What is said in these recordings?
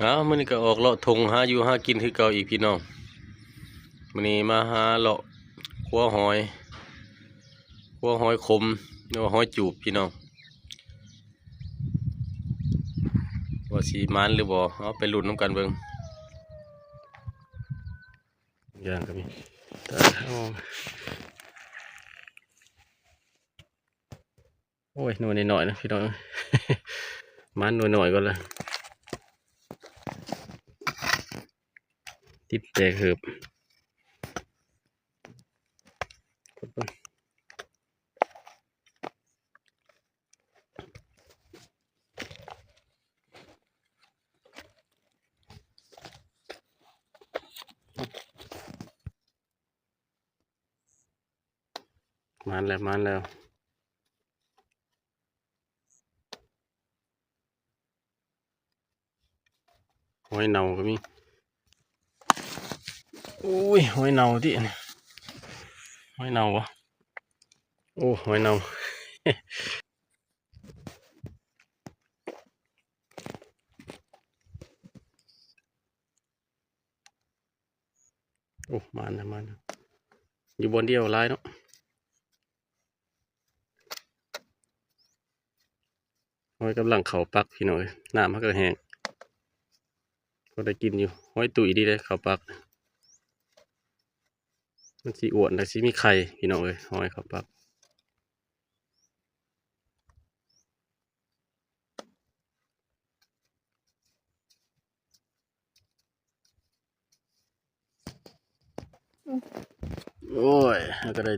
ອ້າວ ມື້ນີ້ກໍອອກເລາະທົ່ງຫາຢູ່ຫາກິນຄືເກົ່າອີກພີ່ນ້ອງ. ມື້ນີ້ມາຫາເລາະຂົວຫອຍ ຂົວຫອຍຂົມ ຫຼືວ່າຫອຍຈູບພີ່ນ້ອງ ວ່າຊິໝານຫຼືບໍ່ ເອົາໄປລຸ້ນນຳກັນເບິ່ງ. ຢ່າງກໍມີ ຕາຍແລ້ວ. ໂອ້ຍ ໜ່ວຍນ້ອຍໆນະພີ່ນ້ອງ ມັນໜ່ວຍນ້ອຍກ່ອນລະ ຕິບແຕກເຫີບ. ມາແລ້ວ ມາແລ້ວ ຫອຍເນົ່າກໍມີ. ໂອ້ຍ ຫອຍເນົ່າຕິ ຫອຍເນົ່າບໍ? ໂອ້ ຫອຍເນົ່າ. ໂອ້ ມາແລ້ວ ມາແລ້ວ ຢູ່ບ່ອນດຽວຫຼາຍເນາະ. ຫອຍກຳລັງເຂົ້າປັກພີ່ນ້ອງເອີຍ ນ້ຳມັນກໍແຫ້ງ ພໍໄດ້ກິນຢູ່. ຫອຍຕຸ້ຍດີເດ້ເຂົ້າປັກ ມັນຊິອ້ວນ ແລ້ວຊິມີໄຂ່ພີ່ນ້ອງເອີຍ ຫອຍເຂົ້າປັກ. ໂອ້ຍ ເຮົາກໍໄດ້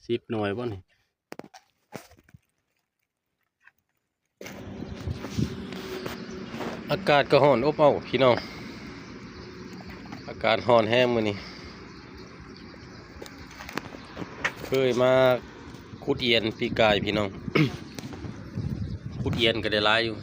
ສິບໜ່ວຍບໍ່ນີ້. ອາກາດກໍຮ້ອນອົບເອົ້າພີ່ນ້ອງ ອາກາດຮ້ອນແຮງມື້ນີ້. ເຄີຍມາຂຸດອຽນປີກາຍພີ່ນ້ອງ ຂຸດອຽນກໍໄດ້ຫຼາຍຢູ່.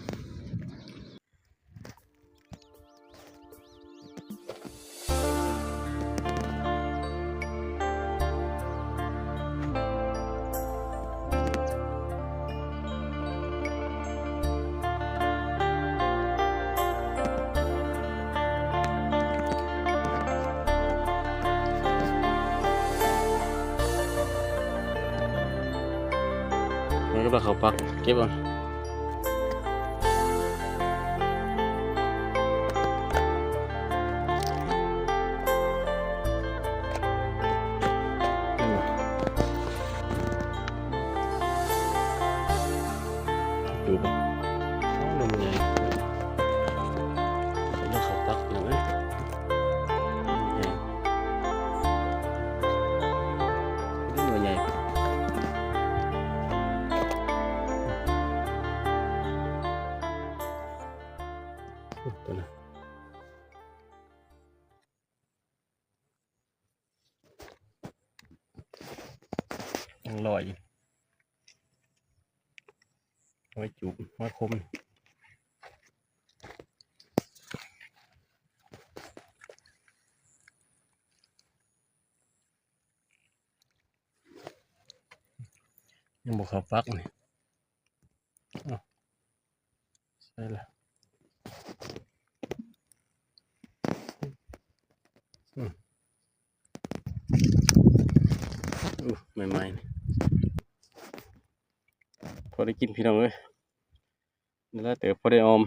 ມັນກໍເຂົ້າປັກ ເກັບເອົາ. ເຫັນບໍ່? ດູບໍ່? ໂອ້ ໜ່ວຍໃຫຍ່ ເຂົ້າປັກພີ່ນ້ອງເອີຍ. ໜ່ວຍໃຫຍ່ ໜ່ວຍໃຫຍ່ ໂອ້ ຕົວນັ້ນ ຍັງລອຍຢູ່ ຫອຍຈູບ ຫອຍຂົມ. ຍັງບໍ່ເຂົ້າປັກນີ້ ເອົ້າ ໃສ່ລະ ອືມ ໂອ້ ໃໝ່ໆ ນີ້ ພໍໄດ້ກິນພີ່ນ້ອງເອີຍ. ນີ້ແຫຼະ ເຕີບພໍໄດ້ອອມ